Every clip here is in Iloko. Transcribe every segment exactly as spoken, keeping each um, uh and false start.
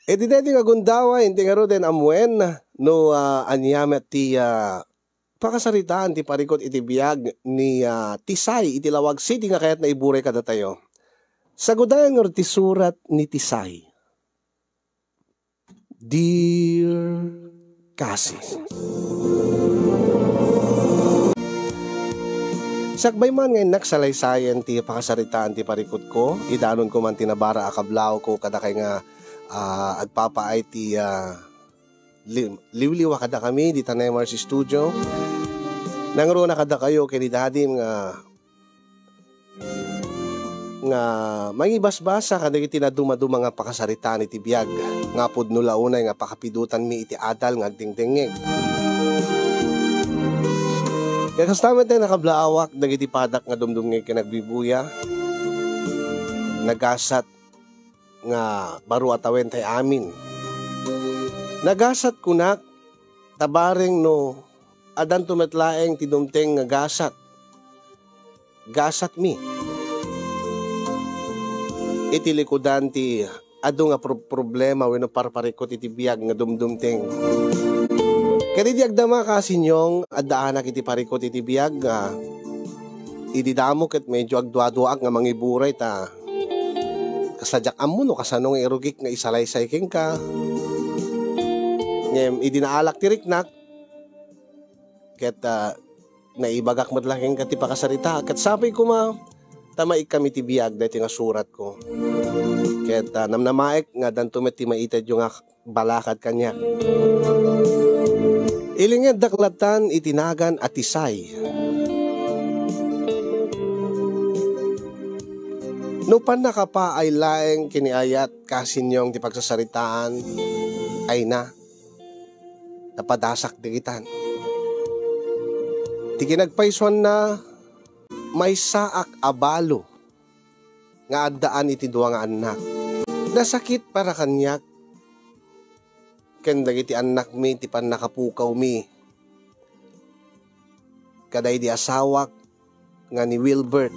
Iti daytoy nga gundaway, inti ngaruden amuen no, ah, ania met ti, ah, pakasaritaan ti parikut iti biag ni, ah, Tisay iti Laoag City nga kayatna iburay kadatayo. Sagudayan ngarud ti surat ni Tisay. Dear Cousin. Sakbay man nga innak salaysayen ti pakasaritaan ti parikutko, idanonko man ti nabara a kablawko kadakay nga, ah, agpapaay ti, ah, li-, liwliwa kadakami dita Nemar's Studio. Nangruna kadakayo ken ni Dadim nga nga mangibasbasa kadagiti nadumaduma nga pakasaritaan iti biag nga pudno la unay nga pakapidutanmi iti adal nga agdengdengngeg. Kakasta met ti nakablaawak dagiti padak nga dumdumngeg ken agbibuya, nagasat nga baro a tawen tay amin. Nagasat kunak, ta bareng no addanto met laeng ti dumteng nga gasat, gasatmi. Iti likudan ti adu nga pro-, problema wenno parparikut iti biag nga dumdumteng. Ket idi agdama, Cousin Yong, addaanak iti parikut iti biag nga idi damo ket medyo agduaduaak nga mangiburay ta kasla diak ammo no kasano nga irugik nga isalaysay kenka. Ngem idi naalak ti riknak, ket, ah, naibagak met la kenka ti pakasarita, ket sapay koma ta maikkami ti biag daytoy nga suratko. Ket, ah, namnamaek nga addanto met ti maitedyo nga balakad kaniak. Ilingeddak lattan iti nagan a Tisay. No pannakapaay laeng ken ni ayat, Cousin Yong, ti pagsasaritaan, ayna, napadasak digitan. Ti kinagpaysuanna, maysaak a balo nga addaan iti dua nga annak. Nasakit para kaniak ken dagiti annakmi ti pannakapukawmi kadaydi asawak nga ni Wilbert.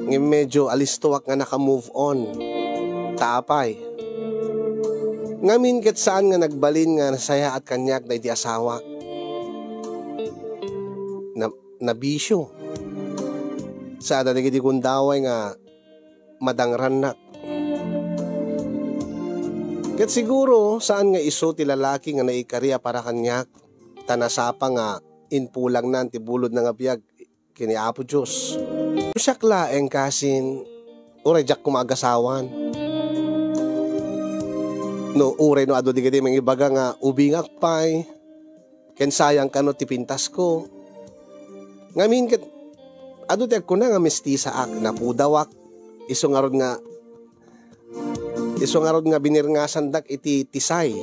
Ngem medyo alistoak nga naka-move on. Ta apay? Ngamin ket saan nga nagbalin nga nasayaat kaniak daydi asawak. Na-, nabisyo. Sada dagiti gundaway nga madangrannak. Ket siguro, saan nga isu ti lalaki nga naikaria para kaniak, ta nasapa nga impulangnan ti bulodna nga biag ken ni Apo Dios. Siak laeng, Cousin, uray diak koma agasawan. No, uray no adu dagiti mangibaga nga ubingak pay, ken sayang kano ti pintasko. Ngamin ket, adu ti agkuna nga mestisaak, napudawak, isu ngarud nga, isu ngarud nga binirngasandak iti Tisay.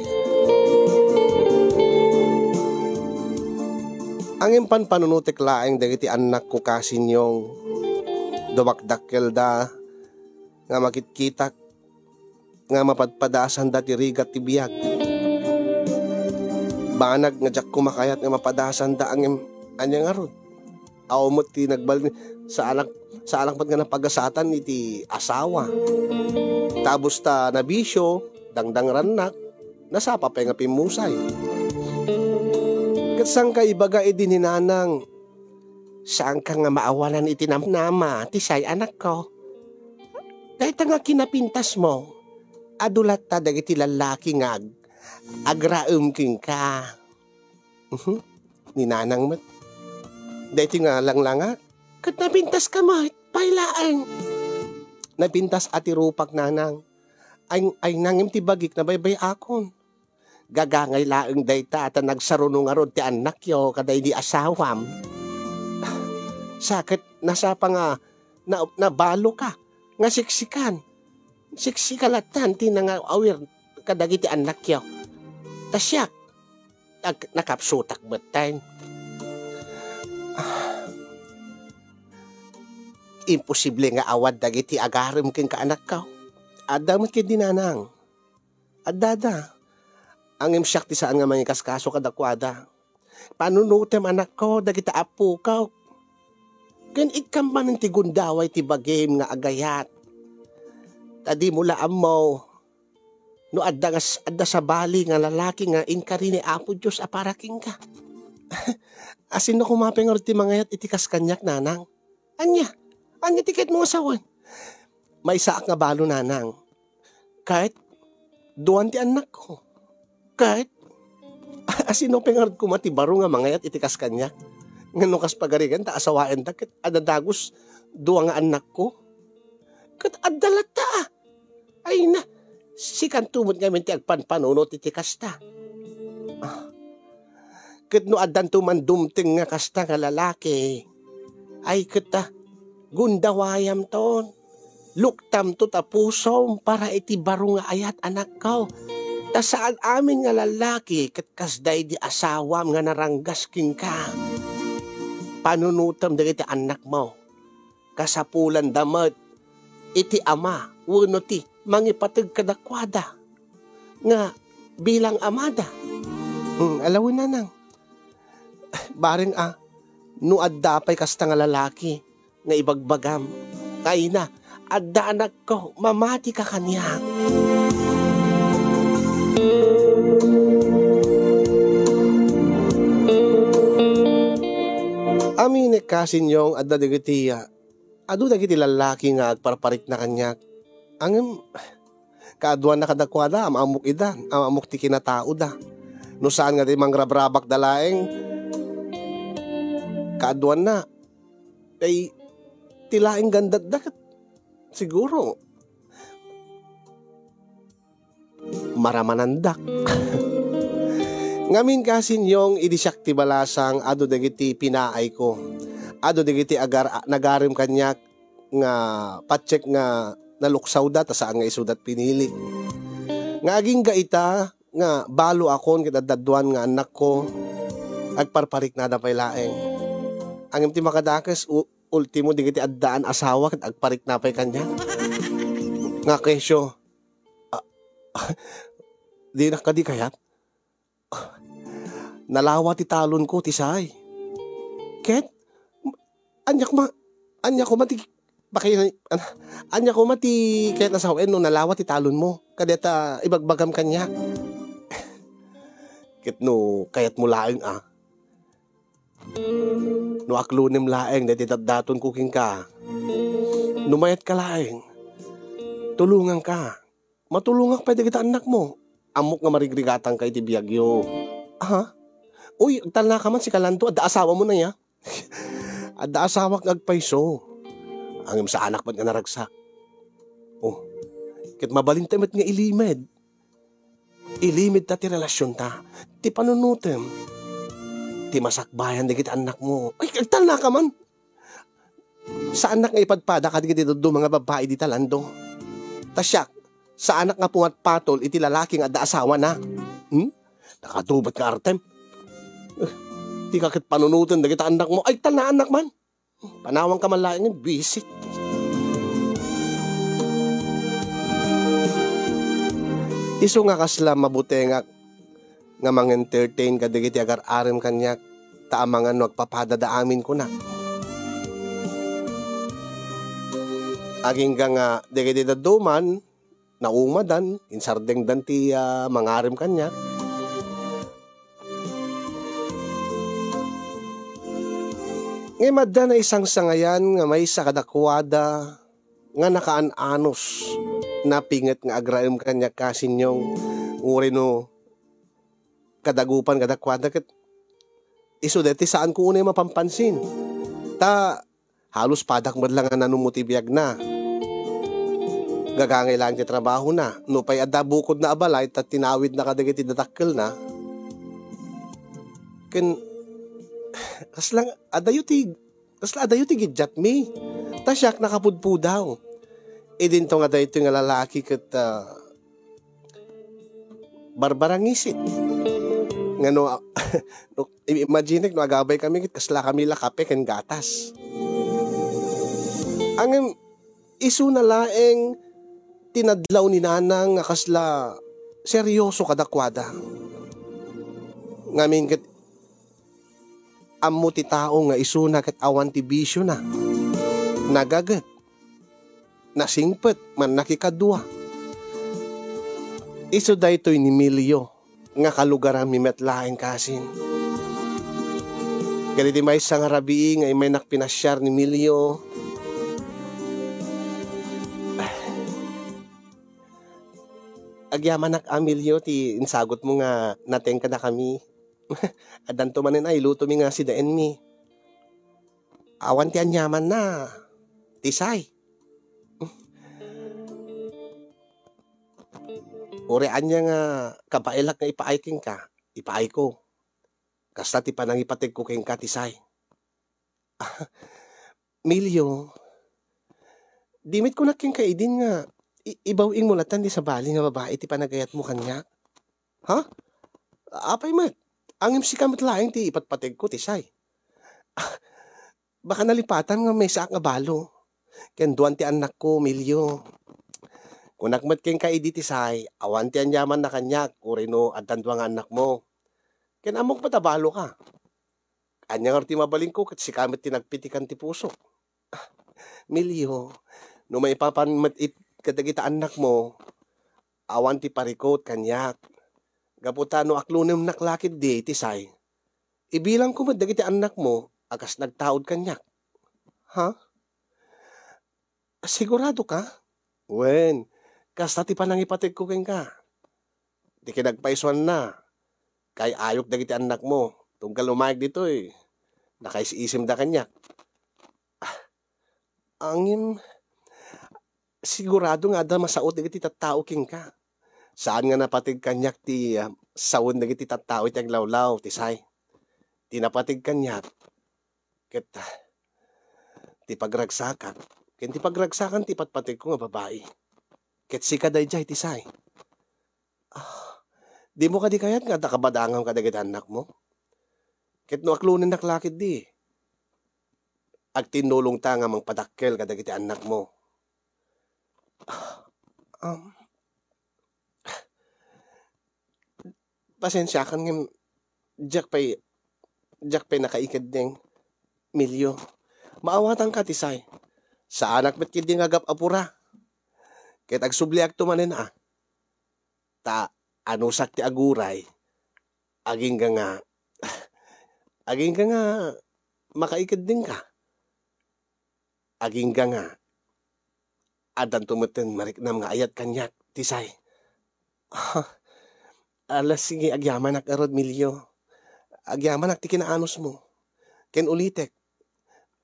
Ngem panpanunotek laeng dagiti annakko, Cousin Yong. Dumakdakkelda nga makitkitak nga mapadpadasanda ti rigat ti biag. Banag nga diak koma kayat nga mapadasanda, ngem ania ngarud? Awan met ti nagbalin, saanak, saanak met nga napagasatan iti asawa. Tabus ta nabisyo, dangdangrannak, nasapa pay nga pimmusay. Ket saan ka ibaga idi ni nanang, saanka nga maawanan iti namnama, Tisay, anakko. Dayta nga kinapintasmo, adu latta dagiti lallaki nga ag-, agraem kenka. Mhm. Ni nanang met. Daytoy nga langlangak, ket napintaska met, pay laeng. Napintas a ti rupak, nanang. Ay, ay nangem ti bagik nabaybay-akon. Gagangay laeng dayta ta nagsaruno ngarud ti annakyo kadaydi asawam. Sa ket nasapa nga na-, nabaloka nga siksikan. Siksika lattan ti nangaawir kadagiti annakyo. Ta siak, ag-, nakapsutak metten. Ah, imposible nga awan dagiti agarem kenka, anakko. Adda met ketdi nanang. Addada. Ngem siak ti saan nga mangikaskaso kadakuada. Panunotem, anakko, dagiti appokaw. Ken ikkam manen ti gundaway ti bagim nga agayat. Ta dimo la ammo no adda nga s-, adda sabali nga lalaki nga inkari ni Apo Dios a para kenka. Asino koma pay ngarud ti mangayat iti kas kaniak, nanang? Ania? Ania ti kayatmo nga sawen? Maysaak nga balo, nanang. Ket duan ti annakko. Ket asino pay ngarud koma ti baro nga mangayat iti kas kaniak? Nga no kas pagarigan ta asawaenda ket adda dagus dua nga annakko? Ket adda latta, a. Ay na, sikanto met ngamin ti agpanpanunot iti kasta. Ah. Ket no addanto man dumteng nga kasta nga lalaki, ay ket, ah, gundawayamton. Luktamto ta pusom para iti baro nga ayat, anakko. Ta saan amin nga lalaki ket kasday di asawam nga naranggas kenka. Panunotem dagiti annakmo. Kasapulanda met iti ama wenno ti mangipateg kadakuada nga bilang amada. Hmm, alawen, nanang. Bareng a, no adda pay kasta nga lalaki nga ibagbagam, ay na, adda anakko, mamatika kaniak. Aminek, Kasinyong, adda dagiti, ah, adu dagiti lallaki nga agparparikna kaniak. Ngem, kaaduanna kadakuada, am-ammok ida, am-ammok ti kinataoda. No saan nga di mangrabrabakda laeng, kaaduanna, ay, ti laeng gandatda ket siguro maramanandak. Ngamin, Kasinyong, idi siak ti balasang, adu dagiti pinaayko. Adu dagiti agar-, nagarem kaniak nga patiek nga naluksawda ta saan nga isuda ti pinili. Nga agingga ita nga baloakon ket adda duan nga annakko, agparpariknada pay laeng. Ngem ti makadakes, u-, ultimo dagiti addaan asawa ket agparikna pay kaniak. Nga kesyo, a-, dinak kadi kayat? Nalawa ti talonko ti say. Ket, ania koma, ania koma ti, bakay-, an-, ania koma ti kayat a sawen no nalawa ti talonmo? Kadi ta ibagbagam kaniak. Ket no kayatmo laeng a, no aklonem laeng daytoy datdatonko kenka, no mayatka laeng, tulonganka. Matulongak pay dagiti annakmo. Ammok nga marigrigatangka iti biagyo. Aha? Uy, agtalnaka man, sika lanto, adda asawamo aya? Adda asawak nga agpayso. Ngem saanak met nga naragsak. Oh, ket mabalinta met nga ilimed. Ilimedta ti relasionta, ti panunotem, ti masakbayan dagiti annakmo. Ay, agtalnaka man. Saannak nga ipadpada kadagiti dadduma nga babbai dita lando. Ta siak, saanak nga pumatpatol iti lalaki nga adda asawana. Hmm? Nakatubat nga artem. Eh, dika ket panunoten dagiti annakmo. Ay, talnaannak man. Panawangka man laeng, bisit. Isu nga kasla mabutengak nga mangentertain kadagiti agar-arem kaniak, ta amangan no agpapadada amin, kuna. Agingga nga dagiti dadduman, naumadan, insardengdan ti, ah, mangarem kaniak. Ngem adda naisangsangayan nga maysa kadakuada nga nakaan-anos napinget nga agraem kaniak, Kasinyong, uray no kadagupan kadakuada ket isu daytoy saanko unay mapampansin. Ta halos padak met la nga nanummo ti biagna. Gagangay laeng ti trabahona. Nupay adda bukodna a balay ta tinawidna kadagiti dadakkelna. Ken, kasla adayo ti Kasla adayo ti giddiatmi. Ta siak nakapudpudaw. Idinto nga daytoy nga lalaki ket, ah, barbarangisit. Nga no, no, i-, imaginek no agabay kami ket kasla kami la kape ken gatas. Ngem isuna laeng ti nadlaw ni Nanang nga kasla seryoso kadakuada. Ngamin ket ammo ti tao nga isuna ket awan ti bisiona. Nagaget. nasingpet, mannakikadua. Isu daytoy ni Milio nga kalugaranmi met laeng kasin. Ket iti maysa nga rabii nga immaynak pinasiar ni Milio, agyamanak a Milio ti insagutmo nga nateng kadakami. Addanto manen a ilutomi nga sidaenmi. Awan ti aniamanna, ti say. Uray ania nga kabaelak nga ipaay kenka, ipaayko. Kasta ti panangipategko kenka ti say. Milio, di met kunak kenka idin nga i-, ibaw-ingmo latta ti sabali nga babai ti panagayatmo kaniak. Ha? Apay met? Ngem sika met laeng ti ipatpategko ti say. Baka nalipatan nga maysaak nga balo. Ken duan ti annakko, Milio. Kunak met kenka idi ti say, awan ti aniamanna kaniak, uray no addan dua nga annakmo. Ken ammok met a baloka. Ania ngarud ti mabalinko ket sika met ti nagpitikan ti pusok. Milio, no maipapan met it-, kadagita annakmo, awan ti parikut kaniak. Gapu ta no aklonemnak la ketdi ti say, ibilangko met dagiti annakmo a kas nagtaud kaniak. Ha? Sigurado ka? Wen, kasta ti panangipategko kenka. Ti kinagpaysuanna, kay-ayok dagiti annakmo. Tunggal umayeg ditoy, nakaisi-isimda kaniak. Ah, ngem, sigurado nga adda masao dagiti tattao kenka. Saan nga napateg kaniak ti, ah, sawen dagiti tattao iti aglawlaw, ti say. Ti napateg kaniak, ket, ah, ti pagragsakak, ken ti pagragsakan ti patpategko nga babai. Ket sika daydiay ti say. Ah, dimo kadi kayat nga adda kabadangam kadagiti annakmo? Ket no aklonen la ketdi, agtinnulongta nga mangpadakkel kadagiti annakmo. Ah, um, Pasensiakan ngem diak pay, diak pay nakaikeddeng, Milio. Maawatanka ti say. Saanak met ketdi nga agap-apura. Ket agsubliakto manen a. Ta anusak ti aguray, agingga nga, agingga nga makaikeddengka. Agingga nga addanto metten mariknam nga ayat kaniak ti say. Ah, ala, sige, agyamanak ngarud, Milio. Agyamanak ti kinaanusmo. Ken ulitek,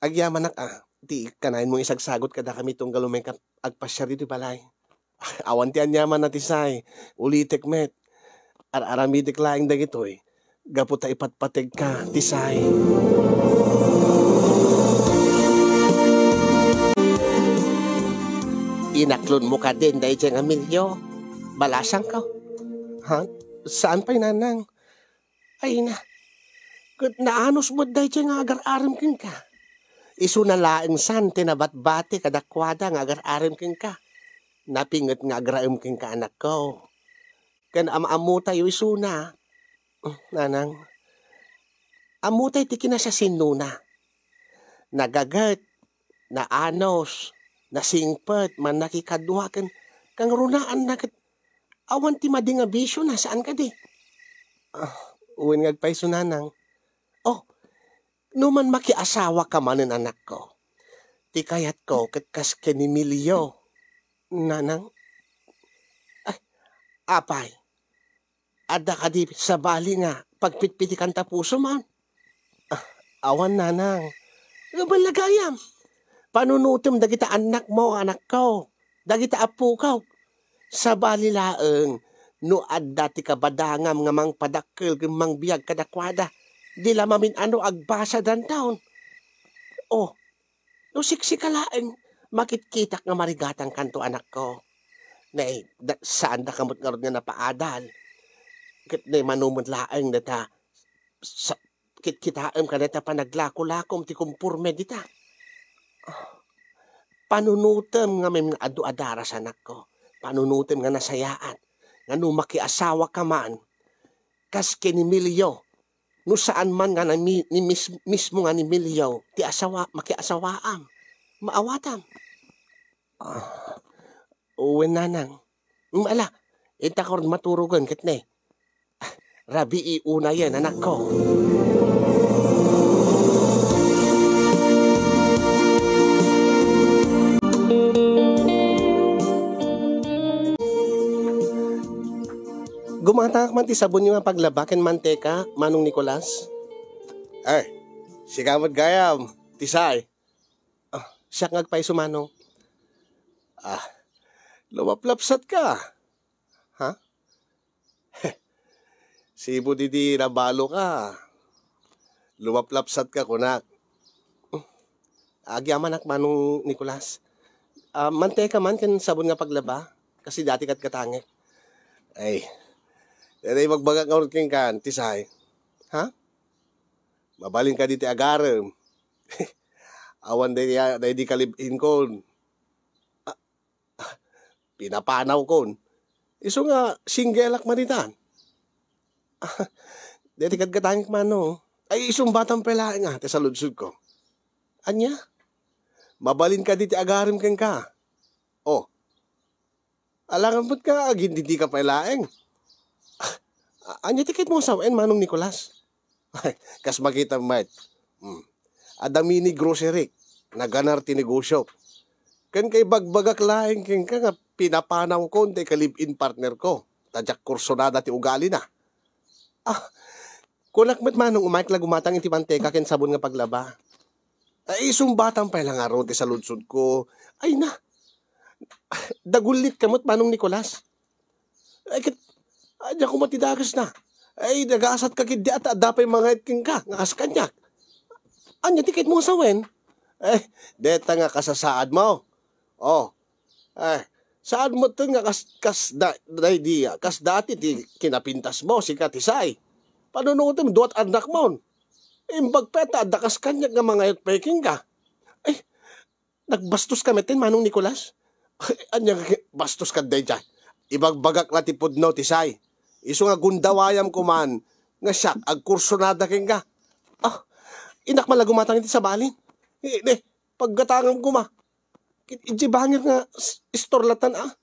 agyamanak a ti kanayon mong isagsagot kadakami tunggal umayka agpasiar ditoy balay. Awan ti aniamanna ti say, ulitek met. Ar-aramidek laeng dagitoy gapu ta ipatpategka ti say. Inaklonmo kadin daydiay nga Milio? Balasangko. Ha? Saan pay, nanang? Ay na, ket naanus met daydiay nga agar-arem kenka. Isuna laeng saan ti nabatbati kadakuada nga agar-arem kenka. Napinget nga agraem kenka, anakko. Ken am-ammotayo isuna, nanang. Ammotay ti kinasasinnona. Nagaget, naanus, nasingpet, mannakikadua, ken kangrunaanna ket awan ti madi nga bisiona, saan kadi? Ah, wen nga agpayso, nanang. Oh, no man makiasawaka manen, anakko, ti kayatko ket kas ken ni Milio, nanang. Ay, apay, adda kadi sabali nga pagpitpitikanta pusom? Ah, awan, nanang. Nga ballagayam. Panunotem dagita annakmo, anakko, dagita appuko. Sabali laeng no adda ti kabadangam nga mangpadakkel ken mangbiag kadakuada, di la mamin-ano agbasa danton. Oh, no siksika laeng, makitkitak nga marigatangkanto, anakko. Nay, da-, saandaka met ngarud nga napaadal. Ket nay, mano met laeng data sa-, kitkitaem kadata panaglakolakom ti komporme dita. Panunotem nga mem-, adu a daras, anakko. Panunotem nga nasayaat. Nga no makiasawaka man, kas ken ni Milio, no saan man nga nami-, ni mis-, mismo nga ni Milio ti asawa-, makiasawaam, maawatam. Ah, wen, nanang. Mm, ala, inta ka run maturogen ket ne. Ah, rabii unayen, anakko. Gumatangak man ti sabon nga paglaba ken manteka, Manong Nicolas. Ay, sika met gayam, Tisay. Ah, siak nga agpayso, Manong. Ah, lumaplapsat ka. Ha? Sipud idi nabalo ka, lumaplapsat ka, kunak. Agyamanak, Manong Nicolas. Ah, manteka man ken sabon nga paglaba, kas dati gatgatangek. Ay, dayta ibagbagak ngarud kenka, Tisay. Ha? Mabalin ka diti agarem. Awan daydi, daydi kalib-inkon. Ah, pinapanawkon. Isu nga singgelak man itan. Dayta gatgatangek, Manong. Ay, isumbatam pay laeng, ah, ti saludsodko. Ania? Mabalin ka diti agarem kenka. Oh. Alangan met nga agindidika pay laeng. Ah, ania ti kayatmo nga sawen, Manong Nicolas? Kas makita met. Hmm. Adda mini grocery. Naganar ti negosyo. Ken kaibagbagak laeng kenka nga pinapanawkon ti kalib-in partner ko. Ta diak kursunada ti ugalina. Ah, kunak met, Manong, umayek la gumatang iti manteka ken sabon nga paglaba. Ay, isumbatam pay la ngarud ti saludsodko. Ay na, dagullit ka met, Manong Nicolas. Ay, ket, ania koma ti dakesna? Ay, nagasat ka ketdi a ta adda pay mangayat kenka, nga kas kaniak. Ania ti kayatmo nga sawen? Ay, dayta nga kasasaadmo. Oh, ay, saan mo ten nga kas, kas da, daydi, kas dati ti kinapintasmo, sika Tisay. Panunotem, duat annakmon. Imbag pay ta adda kas kaniak nga mangayat pay kenka. Ay, nagbastoska metten, Manong Nicolas. Ania nga ki-, bastoska daydiay? Ibagbagak la ti pudno, Tisay. Isu nga gundawayam koman nga siak agkursunada kenka. Ah, innak man la gumatang iti sabalin. Eh, ne, paggatangam koma. Ket idiay bangir nga s-, store latan, ah.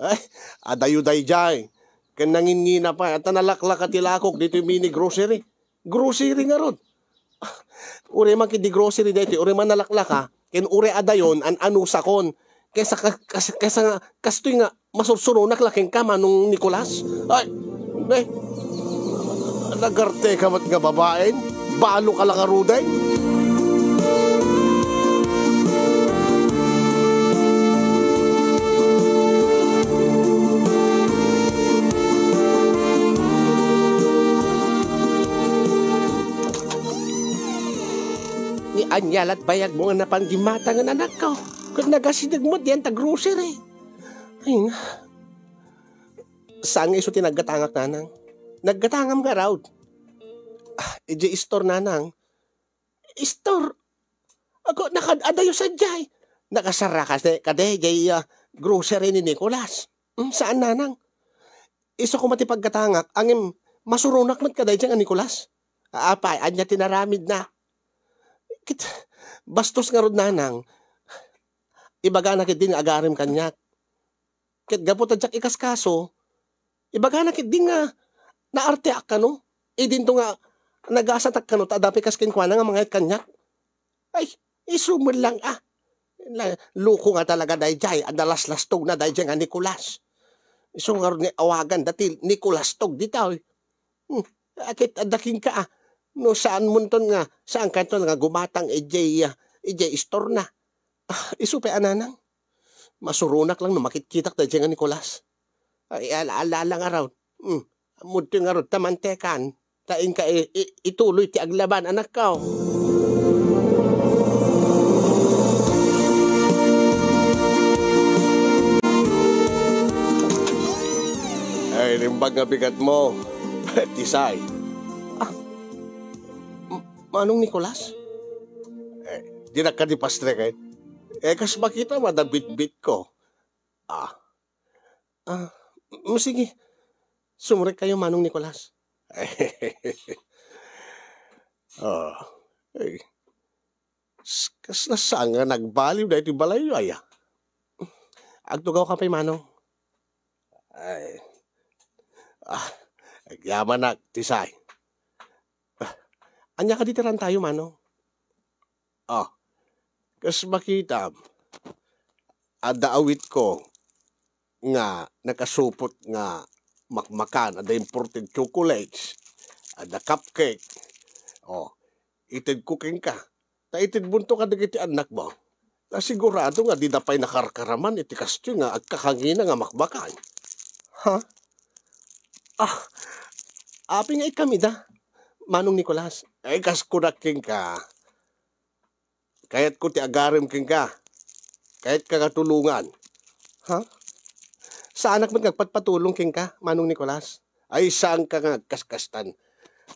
Ay, adayo daydiay. Ken nanginnina pay, ta nalaklaka ti lakok ditoy mini grocery. Grocery ngarud. Uray man ketdi grocery daytoy, uray man nalaklaka, ken uray adayon, an-anusakon. Kaysa ka-, kas-, kaysa nga, kastoy nga, masursuronak la kenka, Manong Nicolas. Ay, ne, nagarte ka met nga babaen, balo ka la ngaruden. Ni ania lat bayagmo nga napan gimatangen, anakko? Ket nagasideg met diay ta grocery. Ay na. Saan nga isu ti naggatangak, nanang? Naggatangam ngarud. Ah, idiay store, nanang. Store? Ako, nakad-adayo sadiay. Nakasarra kadi, kadi, diay, ah, grocery ni Nicolas. Hmm, saan, nanang? Isu koma ti paggatangak, ngem masuronak met kadaydiay nga Nicolas. Apay, ania ti naramidna? Ket, bastos ngarud, nanang. Ibagana ketdi nga agarem kaniak. Ket gapu ta diak ikaskaso, ibagana ketdi nga naarteak kano. Idinto nga nagasatak kano ta adda pay kas kenkuana nga mangayat kaniak. Ay, isu met lang, ah. La-, loko nga talaga daydiay, adda laslastogna daydiay nga Nicolas. Isu ngarud nga awagan dati Nicolastog ditoy. Hmm, ket adda kenka, ah. No saan monton nga, saan kanton nga gumatang idiay, ah, idiay istorna. Ah, isu pay a, nanang. Masuronak lang no makitkitak daydiay nga Nicolas. Ay, ala-ala lang ngarud. Hmm. Ammodto ngarud ta mantekan. Ta inka i-, i-, ituloy ti aglaban, anakko. Ay, naimbag nga bigatmo. Tisay. Ah, M-, Manong Nicolas? Eh, dinak kadi pastreken? Eh, kas makitam, adda bitbitko. Ah. Ah, mm, sige. Sumrekkayo, Manong Nicolas. Ah, eh, s-, kasla saan nga nagbaliw daytoy balayyo, aya? Agtugawka pay, Manong. Ay. Ah, agyamanak, Tisay. Ah, ania kadi ti rantayo, Manong? Ah, kas makitam, adda awitko nga nakasupot nga makmakan, adda imported chocolates, adda cupcake. Oh, itedko kenka. Ta itedmonto kadagiti annakmo. Ta sigurado nga dida pay nakarkaraman iti kastoy nga agkakangina nga makmakan. Ha? Ah, apay nga ikam ida, Manong Nicolas? Ay, kas kunak kenka, kayatko ti agarem kenka. Kayatka nga tulongan. Ha? Saanak met nga agpatpatulong kenka, Manong Nicolas? Ay, saanka nga agkaskastan.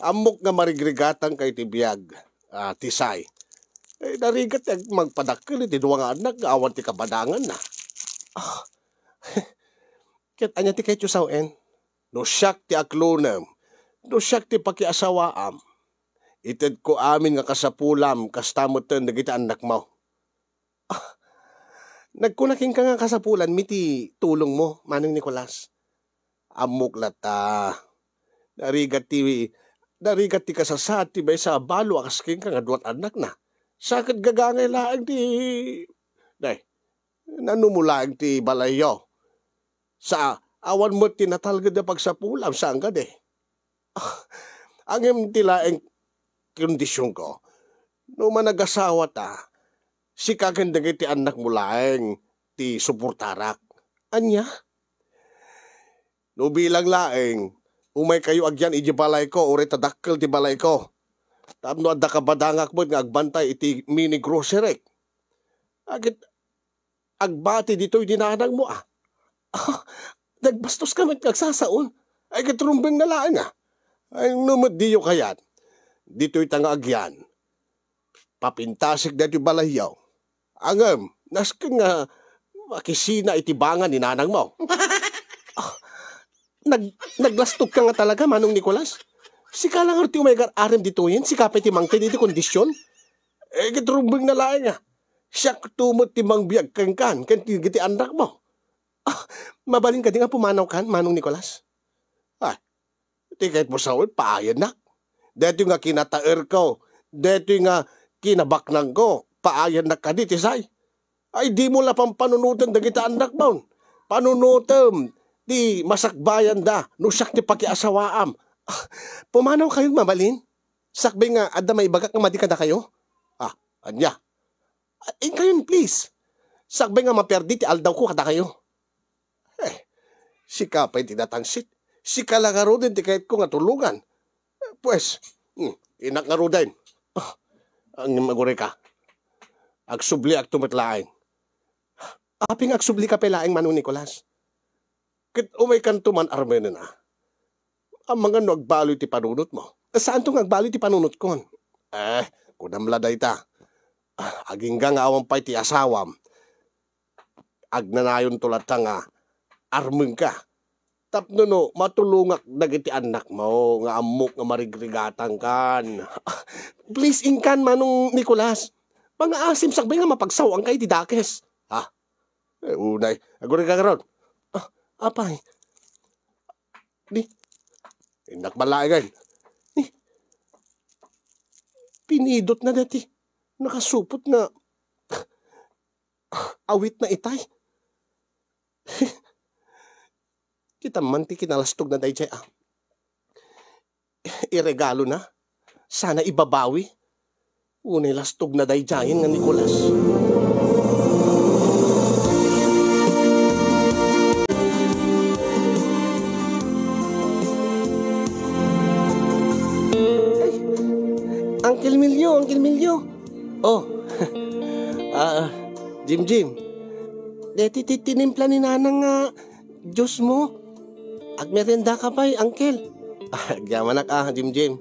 Ammok nga marigrigatangka iti biag, ah, Tisay. Eh, narigat ti ag-, magpadakkel iti dua nga annak nga awan ti kabadanganna. Ah. Ket ania ti kayatyo sawen? No siak ti aklonem, no siak ti pakiasawaam, itedko amin nga kasapulam kasta metten dagiti annakmo. Ah, nagkuna kenka nga kasapulanmi ti tulongmo, Manong Nicolas. Ammok latta. Narigat ti, narigat ti kasasaad ti maysa a balo a kas kenka nga duat annakna. Sa ket gagangay laeng ti, nay, nanumo laeng ti balayyo. Sa awan met ti natalged a pagsapulam, saan kadi? Ah, ngem ti laeng kondisionko, no managasawata, sika ken dagiti annakmo laeng ti suportarak. Ania? No bilang laeng, umaykayo agyan idiay balayko, uray ta dakkel ti balayko. Tapno adda kabadangak met nga agbantay iti mini grocery. Agit-, agbati ditoy ni nanangmo, a. Ah, nagbastoska met nga agsasaon. Ay, ket rumbengna laeng, a. Ay, no met diyo kayat, ditoyta nga agyan, papintasek daytoy balayyo. Ngem, nasken nga makisina iti banga ni nanangmo. Ah, nag-, naglastogka nga talaga, Manong Nicolas? Sika la ngarud ti umay agar-arem ditoyen, sika pay ti mangted iti kondision? Eh, ket rumbengna laeng, a. Siakto met ti mangbiag kenkan, ken ti, iti annakmo. Ah, mabalin kadi nga pumanawkan, Manong Nicolas? Ah, ti kayatmo sawen, paayannak. Daytoy nga kinataerko, daytoy nga kinabaknangko, paayannak kadi, Tisay? Ay, dimo la pampanunoten dagiti annakmon. Panunotem ti masakbayanda no siak ti pakiasawaam. Ah, pumanawkayon mabalin? Sakbay nga adda maibagak nga madi kadakayo? Ah, ania? Ah, inkayon, please. Sakbay nga maperdi ti aldawko kadakayo. Eh, sika pay ti natangsit. Sika la ngaruden ti kayatko nga tulongan. Eh, pues, hmm, innak ngaruden. Ah, ngem agurayka. Agsubliakto met laeng. Apay nga agsublika pay laeng, Manong Nicolas? Ket umaykanto man armenen, a. Amangan no agbaloy ti panunotmo. Saanto nga agbaloy ti panunotkon? Eh, kunam la dayta. Ah, agingga nga awan pay ti asawam, agnanayonto latta nga armenka. Tapno no matulongak dagiti annakmo nga ammok nga marigrigatangkan. Please, inkan, Manong Nicolas. Mangaasim sakbay nga mapagsaw-angka iti dakes. Ha? Eh, unay, agurayka ngarud. Ah, apay. Ni, innak man laengen. Ni, pinidotna daytoy nakasupot nga awitna itay. Kitam man ti kinalastogna daydiay, a. Iregalona? Sana ibabawi? Unay lastogna daydiayen nga Nicolas. Ay, Uncle Milio, Uncle Milio. Oh. Ah, Jim Jim. Deti ti tinimpla ni Nanang nga juice mo. Agmerienda ka pay, Uncle. Ah, agyamanak, a, Jim Jim.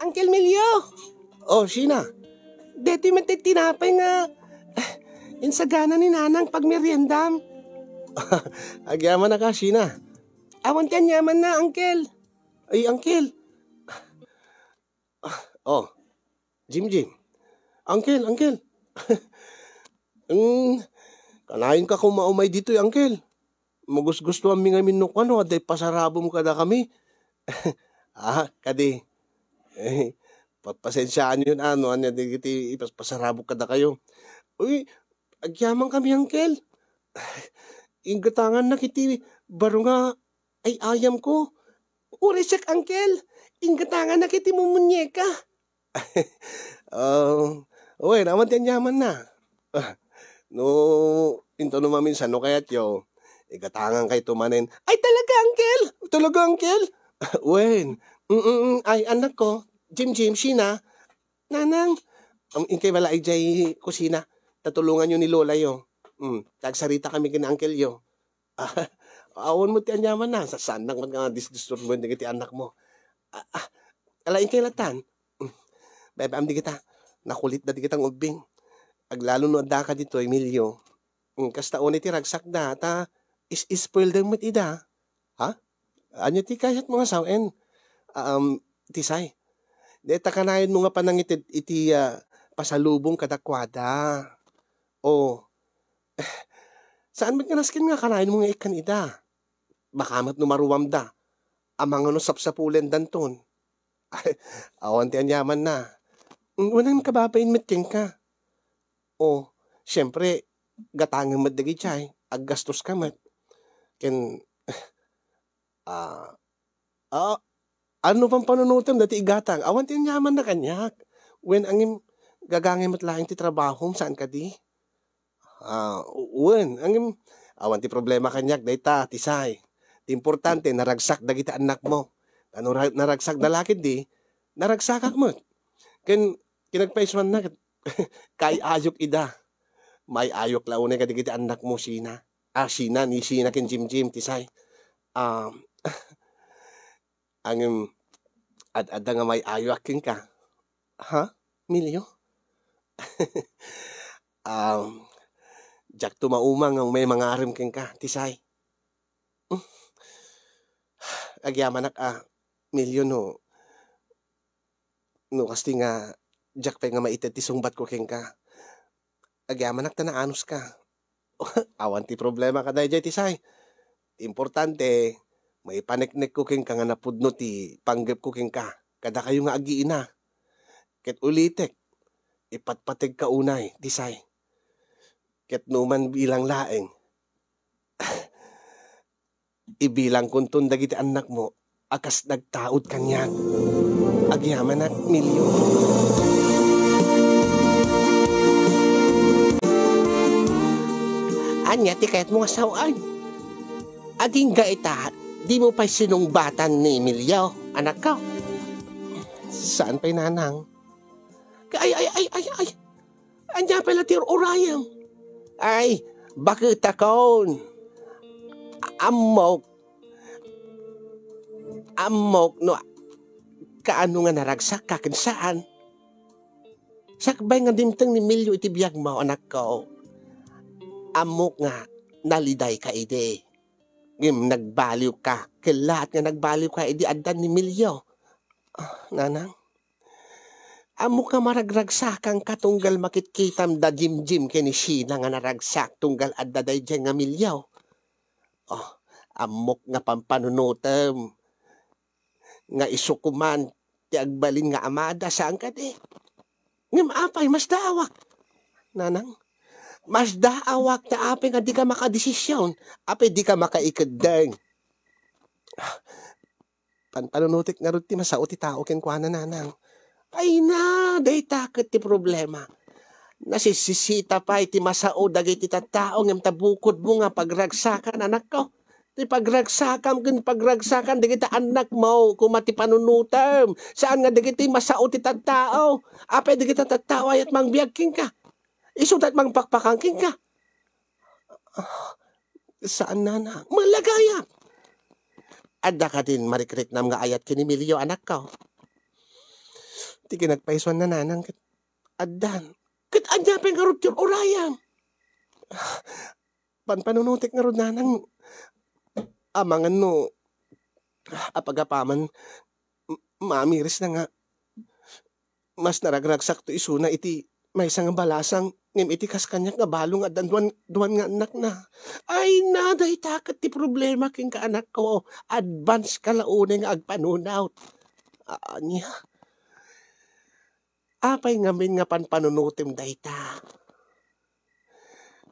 Uncle Milio! Oh, Sheena. Deti met ti tinapay nga, ah, insagana ni Nanang pagmeriendam. Agyamanak, a, Sheena. Awan ti aniamanna, Uncle. Ay, Uncle. Ah, oh. Jim Jim. Uncle, Uncle. Mm, Kanayon ka koma umay ditoy, Uncle. Magusgustoanmi ngamin no kano, adda ipasarabem kadakami. Ah, kadi. Eh, pagpasensiaanyo yun, ano, anya, di kiti ipas-, pasarabok kadakayo. Uy, agyamankami, Uncle. Inggatangannak iti baro nga ay-ayamko. Uray siak, Uncle. Inggatangannak iti mumunyeka. Ah, wen, awan ti anyamanna. Ah, no intono maminsan no kayatyo, igatangankayto manen. Ay, talaga, Uncle? Talaga, Uncle? Wen. Mm, mm, mm. Ay, anakko, Jim, Jim, Sheena. Nanang, um, inkay bala idiay kusina. Ta tulonganyo ni lolayo. Mm, ta agsaritakami ken ni uncleyo. Awan met ti anyamanna, saannak met nga disdisturboen dagiti annakmo. Ah, ah, ala, inkay latan. Mm. Bay-am dagita, nakulitda dagita nga ubbing. Aglalo no addaka ditoy, Emilio. Mm, kasta unay ti ragsakda, ta is-, spoiled met ida. Ha? Ania ti kayatmo nga sawen? Um, Tisay, dayta kanayonmo nga panangited iti, ah, pasalubong kadakuada. O, saan met nga nasken nga kanayonmo nga ikkan ida? Baka met no maruamda, amangan no sapsapulendanton. Awan ti anyamanna. Wen, kababain met kenka. O, siempre, gatangem met dagiti ay, aggastoska met. Ken, ah, ah, ano pay panunotem dati igatang? Awan ti anyamanna kaniak. Wen, ngem, gagangay met laeng ti trabahom, saan kadi? Ah, wen, ngem, awan ti problema kaniak dayta, Tisay. Ti importante, naragsak dagiti annakmo. Ta no ra-, naragsakda la ketdi, naragsakak met. Ken, kinagpaisuanna ket, kay-ayok ida. May-ayok la unay kadagiti annakmo, Sheena. Ah, Sheena, ni Sheena ken Jimjim, Tisay. Ah, ngem, ad-adda nga may-ayoak kenka. Ha, Emilio? Um, diakto mauma nga umay mangarem kenka, Tisay. Agyamanak a, Emilio, no, no kasta nga diak pay nga maited ti sungbatko kenka. Agyamanak ta naanuska. Awan ti problema kadaydiay, Tisay. Ti importante, maipaneknekko kenka nga napudno ti panggepko kenka, kadakayo nga agina. Ket ulitek, ipatpategka unay, Tisay. Ket no man bilang laeng, ibilangkonton dagiti annakmo a kas nagtaud kaniak. Agyamanak, Emilio. Ania ti kayatmo nga sawen? Agingga ita, dimo pay sinungbatan ni Emilio, anakko? Saan pay, nanang? Ay, ay, ay, ay, ay. Ania pay la ti ur-urayem? Ay, baketakon. A-, ammok. Ammok no kaano nga naragsakka ken saan. Sakbay nga dimteng ni Emilio iti biagmo, anakko, ammok nga nalidayka idi. Ngem nagbaliwka, kellaat nga nagbaliwka idi addan ni Emilio. Ah, nanang, ammok nga maragragsakanka tunggal makitkitam da Jimjim ken ni Sheena nga naragsak tunggal adda daydiay nga Emilio. Oh, ammok nga pampanunotem nga isu koman ti agbalin nga amada, saan kadi? Ngem apay, masdaawak, nanang? Masdaawak ta apay nga dika makadesisyon, apay dika makaikeddeng. Panpanunotek ngarud ti masao ti tao kenkuana, nanang. Ay na, dayta ket ti problema. Nasisisita pay ti masao dagiti tattao ngem ta bukodmo nga pagragsakan, anakko. Ti pagragsakam ken pagragsakan dagiti annakmo, koma ti panunotem. Saan nga dagiti masao ti tattao. Apay dagiti tattao ayat mangbiag kenka. Isuda ti mangpakpakang kenka. Ah, saan, nanang. Malagayam. Adda kadin marikriknam nga ayat ken ni Emilio, anakko? Ti kinagpaisuanna, nanang, ket addan. Ket ania pay ngarud ti ur-urayam? Panpanunotek ngarud, nanang, amangan no apagapaman, m-, mamirisna nga mas naragragsakto isuna iti maysa nga balasang Ngem iti kas kaniak nga balo nga addan duan, duan nga annakna. Ay na, dayta ket ti problema kenka, anakko. Advance ka la unay nga agpanunot. Ania? Apay ngamin nga panpanunotem dayta?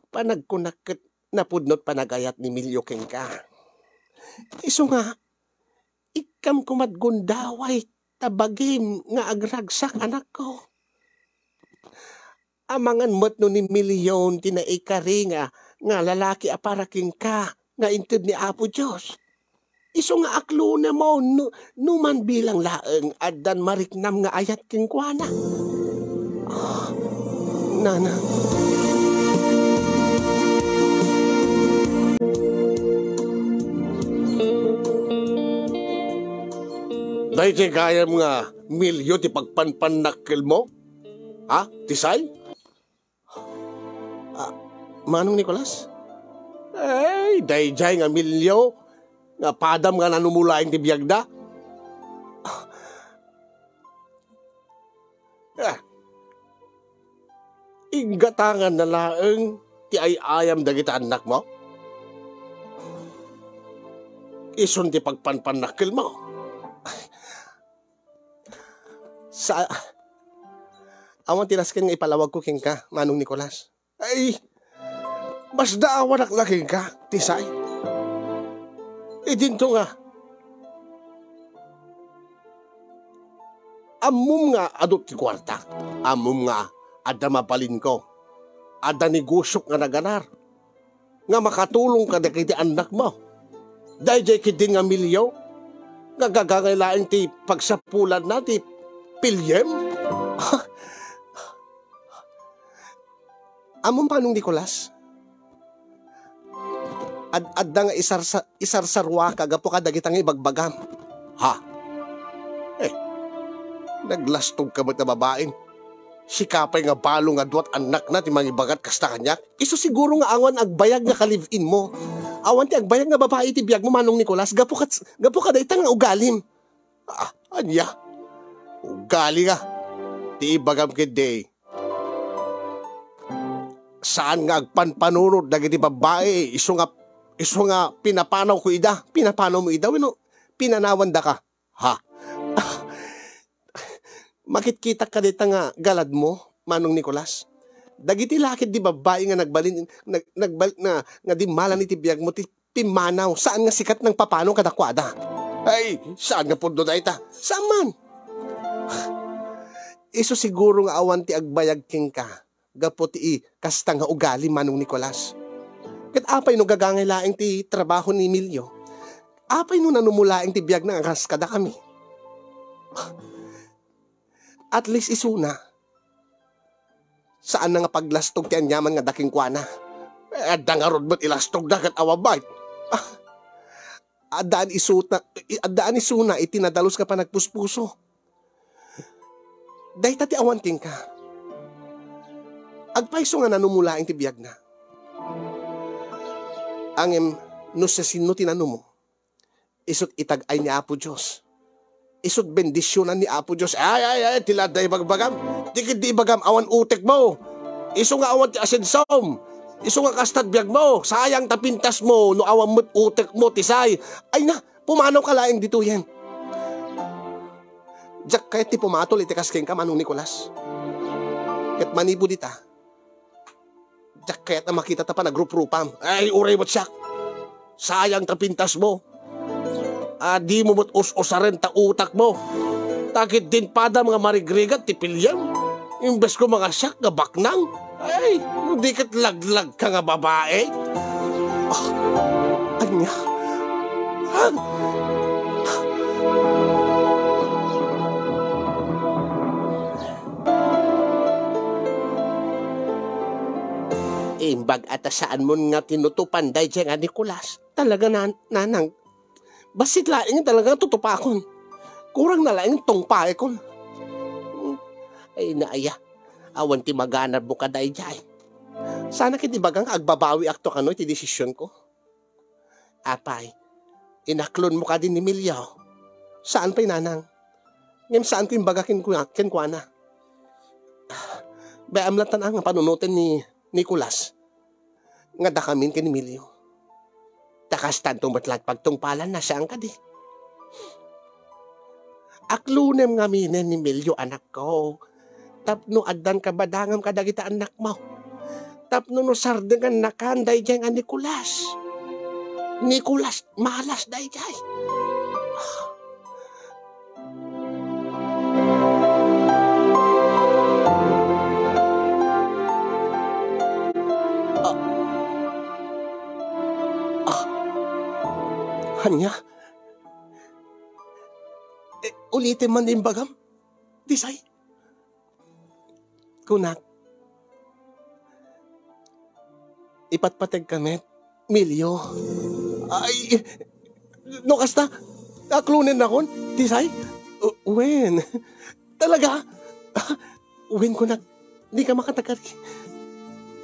Panagkunak ket napudno ti panagayat ni Emilio kenka. Isu nga, ikkam koma ti gundaway ta bagim nga agragsak, anakko. Amangan met no ni Emilio ti naikari nga, nga lalaki a para kenka nga inted ni Apo Dios. Isu nga aklona mo, no, no man bilang laeng addan mariknam nga ayat kenkuana. Ah, nana. Daytoy gayam nga Emilio ti pagpanpannakkelmo? Ha? Ti say? Ah, Manong Nicolas? Ay, daydiay nga Emilio, nga padam nga nanumulaeng ti biagda. Ah, inggatangan na laeng ti ay-ayam dagiti annakmo? Isun ti pagpanpannakkelmo. Sa-, awan ti nasken nga ipalawagko kenka, Manong Nicolas. Ay, masdaawanak la kenka, ti say. Idinto nga, ammom nga adu ti kuarta, ammom nga adda mabalinko, adda negosiok nga naganar, nga makatulong kadagiti annakmo. Daydiay ketdin nga Emilio, nga gagangay laeng ti pagsapulanna ti piliem? Ammom, Manong Nicolas? Ad-, adda nga isarsa-, isarsaruaka gapu kadagita nga ibagbagam. Ha? Eh, naglastogka met a babaen. Sika pay nga balo nga duat annakna ti mangibagat kasta kaniak. Isu siguro nga awan agbayag nga ka-live-in mo. Awan ti agbayag nga babai iti biag mo, Manong Nicolas, gapu kat-, gapu kadayta nga ugalim. Ah, ania? Ugali nga. Ti ibagam ketdi, saan nga agpanpanunot dagiti babbai, isu nga, isu nga pinapanawko ida. Pinapanawmo ida wenno pinanawandaka? Ha? Makitkitak kadayta nga galadmo, Manong Nicolas. Dagiti lakid di babbai nga nagbalin, nag-, nagbal-, na, nga dimmalan iti biagmo ti pimmanaw, saan nga sika ti nangpapanaw kadakuada. Ay, saan nga pudno dayta? Saan man? Isu siguro nga awan ti agbayag kenka gapu ti kasta nga ugali, Manong Nicolas. Ket apay no gagangay laeng ti trabaho ni Emilio? Apay no nanumo laeng ti biagna a kas kadakami? At least isuna, saanna nga paglastog ti aniaman nga da kenkuana. Eh, adda ngarud met ilastogda ket awan met. Ah, addaan isuta, i-, addaan isuna iti nadalus nga panagpuspuso. Dayta ti awan kenka. Agpayso nga nanumo laeng ti biagna. Ngem no siasino ti nanumo, isut' itag-ay ni Apo Dios. Isut' bendisionan ni Apo Dios. Ay, ay, ay, ti la adda ibagbagam. Ti ketdi ibagam, awan utekmo. Isu nga awan ti asensom. Isu nga kasta ti biagmo. Sayang ta pintasmo no awan met utekmo ti say. Ay na, pumanawka laeng ditoyen. Diak kayat ti pumatol iti kas kenka, Manong Nicolas. Ket manipud ita, diak kayat a makita ta panagruprupam. Ay, uray met siak. Sayang ta pintasmo. A, dimo met us-usaren ta utakmo. Ta ketdin padam nga marigrigat ti piliem. Imbes ko nga siak nga baknang. Ay, no di ket laglagka nga babai. Ah, ania? Ah! Imbag a ta saanmon nga tinutupan daydiay nga Nicolas. Talaga, nan-, nanang, bassit laeng talaga tutupakon. Kurang na laeng tungpaekon. Ay, naaya. Awan ti maganarmo kadaydiay. Sana ket ibaga nga agbabawiakto kano iti desisionko. Apay, inaklonmo kadi ni Emilio? Saan pay, nanang. Ngem saanko imbaga kenkua-, kenkuana. Bay-am latta nga panunoten ni Nicolas nga dakamin ken ni Emilio. Ta kastanto met laeng pagtungpalanna, saan kadi? Aklonem ngaminen ni Emilio, anakko, tapno addan kabadangam kadagiti annakmo. Tapno no sardengannakan daydiay nga Nicolas. Nicolas, malas daydiay. Ah. Ah. Ania? Eh, ulitem man ti imbagam, Tisay. Kunak, ipatpategka met, Emilio. Ay, no kasta, aklonennakon, Tisay? U-, wen. Talaga? Wen, kunak, dika makatagari.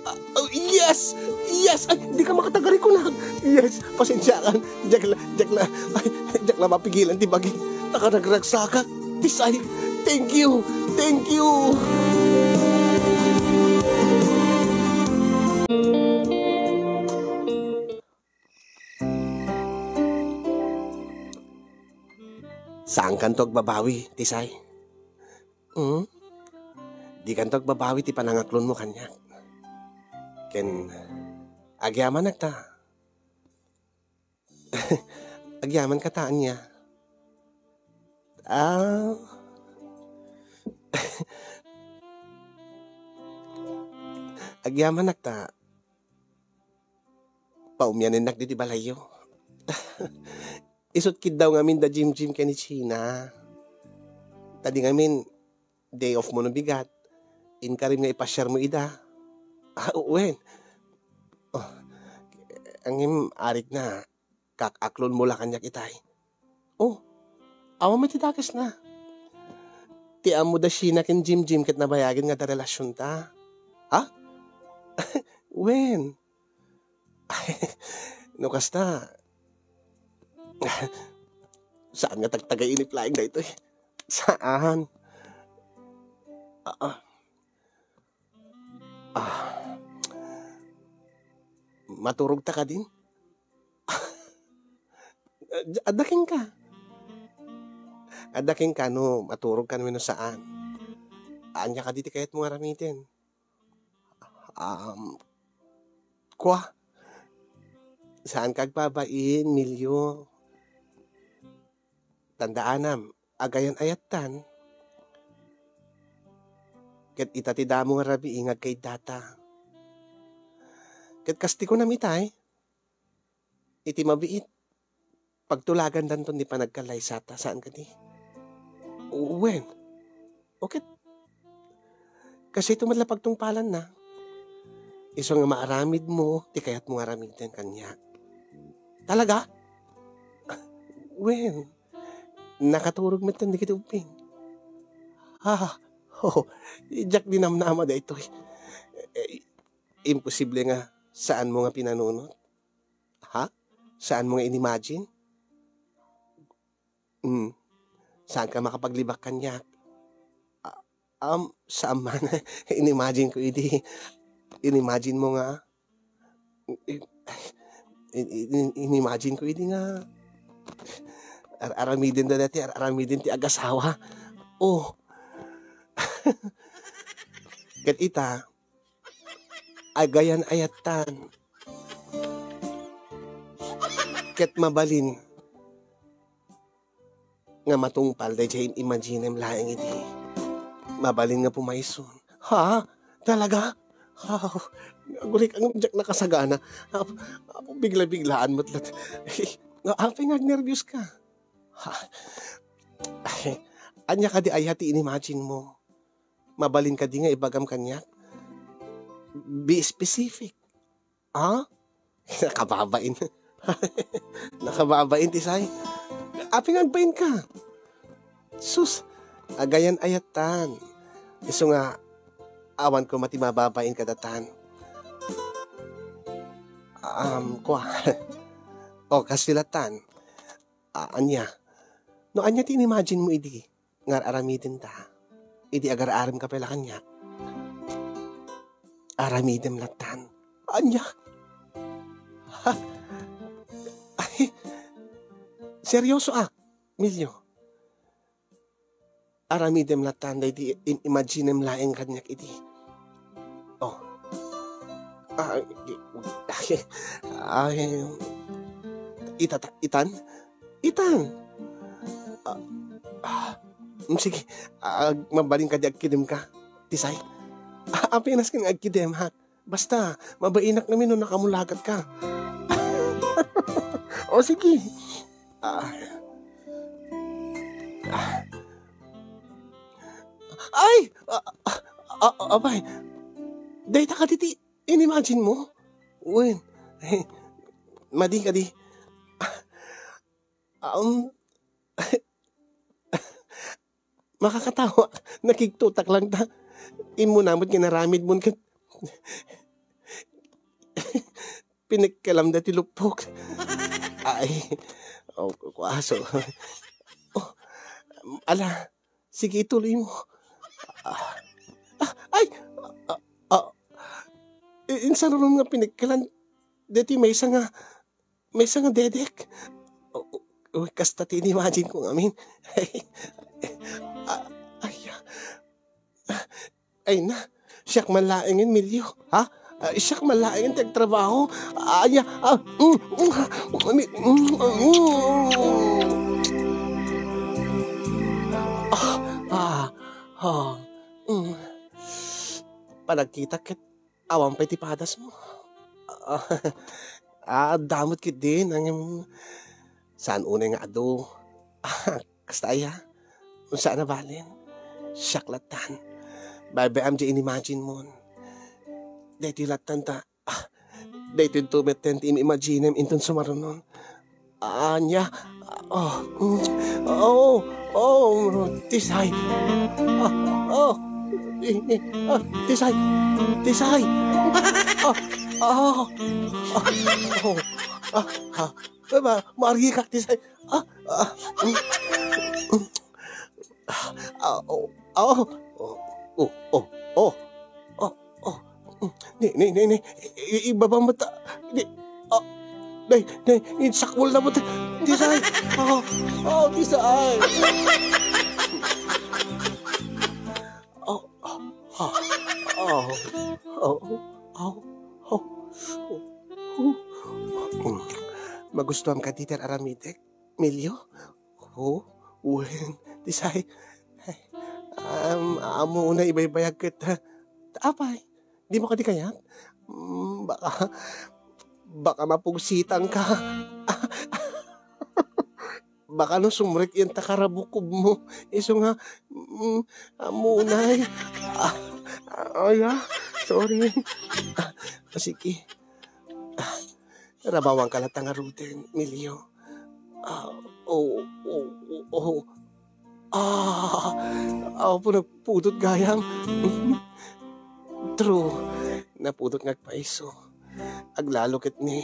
Ah, oh, yes! Yes! Ay, dika makatagari, kunak. Yes, pasensiakan. Diak la, diak la, ay, diak la mapigilan ti bagi. Nakaragragsakak. Tisay, thank you. Thank you. Saankanto agbabawi, Tisay. Hmm? Dikanto agbabawi ti panangaklonmo kaniak. Ken agyamanak ta. Agyamanka ta, ania? Ah. Agyamanak ta. Paumyanennak ditoy balayyo. Isu't kiddaw ngamin da Jimjim ken ni China. Ta di ngamin, day off mo no bigat. Inkarim nga ipasiarmo ida. Ah, wen. Oh, ngem arigna, kak-aklonmo la kaniak itay. Oh, awan met ti dakesna. Ti ammo da China ken Jimjim ket nabayagen nga da relasionta. Ha? Wen. No kasta, saan nga tagtagay inip laeng daytoy? Saan? Ah, ah. Ah. Maturog ta kadin? Adda kenka. Adda kenka no maturog ka wenno saan. Ania kadi ti kayatmo nga aramiden? Um, kua, saanka agbabain, Milio. Tandaanam, agayan-ayattan. Ket ita ti damo nga rabii nga agkaiddata. Ket kas ti kunam itay, iti mabiit, pagtulagandanton ti panagkallaysata, saan kadi? Wen, o ket, kasayto met la pagtungpalanna. Isu nga maaramidmo ti kayatmo nga aramiden kaniak. Talaga? Wen, nakaturog metten dagiti ubbing. Ah, oh, diak dinamnama daytoy. Eh, imposible nga saanmo nga pinanunot. Ha? Saanmo nga inimagine? Hmm. Saanka makapaglibak kaniak? Ah, um, saan man. Inimagine ko idi. Inimagine mo nga, i-, in-, in-, inimagine ko idi nga ar-, aramiden da dati, ar-, aramiden ti agasawa. Oh. Ket ita, agayan-ayattan. Ket mabalin nga matungpal daydiay in-imaginem laeng idi. Mabalin nga pumayson. Ha? Talaga? Aw, aguray ka ngem diak nakasagana. Apo, apo, bigla-biglaan met lat. Nga apay nga agnerbios ka? Ha? Ay, ania kadi aya ti inimagine mo? Mabalin kadi nga ibagam kaniak? Be specific. Ah? Nakababain. Nakababain ti say. Apay nga agbain ka? Sus, agayan-ayattan. Isu nga, awan ko mati mababain kadatan. Um, kua. O, kas ti lattan. Ah, ania? No ania ti inimagine mo idi nga ar-aramiden ta? Idi agar-arem ka pay la kaniak? Aramidem lattan. Ania? Ha? Ay, seryosoak, Milio. Aramidem lattan daydi in-imaginem laeng kaniak idi. Oh. Ah, di, ay, ay, itata-, itan? Itan. Ah, ah, mm, sige. Ah, mabalin kadi agkidemka, Tisay? Ah, apenas ken agkidem, ha? Basta, mabainak ngamin no nakamulagatka. O, sige. Ah. Ah. Ay! Ah, ah, ah, apay, dayta kadi ti inimagine mo? Wen, madi kadi. Um, makakatawa, nakigtotak lang ta. Immuna met nga inaramidmon ket pinekkelam daytoy luppok. Ay, oh, kuaso. Oh, ala, sige, ituloy mo. Ah, ah, ay! Ah, ah, i-, insarurom nga pinekkelan daytoy maysa nga maysa nga dedek. O, o, o, kasta ti inimagine ko ngamin. Ah, ay, ah. Ay na, siak man laeng, Emilio. Ha? Ah, siak man laeng ti agtrabaho. Ay, ah, mm, mm, mm, mm, mm. Ah, ah, ah, mm. Panagkitak ket awan pay ti padasmo. Ah, ah, adda met ketdi, ngem saan unay nga adu. Ah, kasta aya? Saan a balin? Siak lattan. Baybay-am diay inimagine mon. Daytoy lattan ta, ah, daytoy metten ti im-imaginem inton sumarunon. Ania? Oh, mm, oh, oh, Tisay. Ah, oh, eh, eh, ah, Tisay. Tisay. Ah, ah, ah, oh, ah, ah, ma-, maarigak, Tisay. Ah, ah, mm, mm. Ah, oh, oh, oh, oh, oh, oh, oh, mm, ni, ni, ni, ni, i-, ibaba mo ta, ni, ah, ni, ni, insakmol na mo ta, Tisay, ah, ah, Tisay. Oh, oh, oh, oh, oh, oh, oh. Mm. Magustuam kadi ti aramidek, Milio? Oh, wen, Tisay. Ay, um, ammom unay ibaybayag ket, ha? Apay, dimo kadi kayat? Mm, baka, baka mapugsitanka. Baka no sumrekenta karabukobmo. Isu nga, mm, ammom unay. Ah, ay, ah, sorry. Ah, sige. Ah, rabawanka latta ngaruden, Milio. Ah, oh, oh, oh, oh. Ah, apo, nagpudot gayam. True, napudot nga agpaiso. Aglalo ket ni,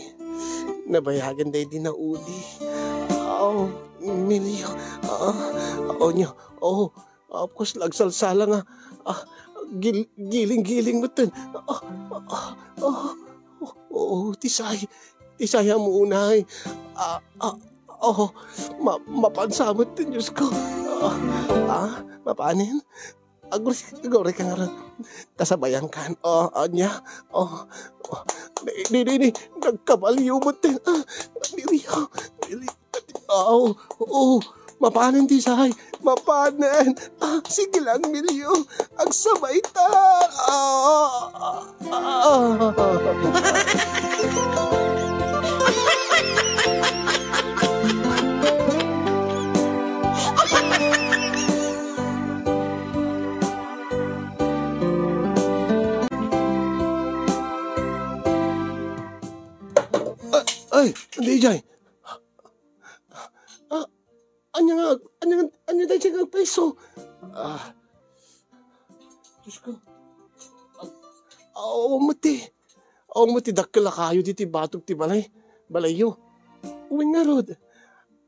nabayagen daydi naudi. Oh, Milio. Ah, onyo. Oh, apos, nagsalsala nga, ah, gil-, giling-giling metten. Ah, ah, ah, oh, oh, Tisay. Tisay, ammom unay. Ah, ah, oh, ma-, mapansa metten, Diosko. Ah, ah, mapanen? Agur-, agurayka ngarud. Ta sabayankan. Oh, ania? Oh, oh. Di, di, di, di. Nagkabalio metten. Ah, diri, oh. Diri. Oh, oh. Mapanen, Tisay. Mapanen. Ah, sige lang, Milio. Agsabay ta. Ah, ah, ah. Ah, ay, D J. Ah, ania nga, ania nga, ania dayta nga agpaiso? Ah. Diosko. Ah, awan met ti, awan met ti dakkel a kayo ditoy batog ti balay, balayyo. Wen ngarud.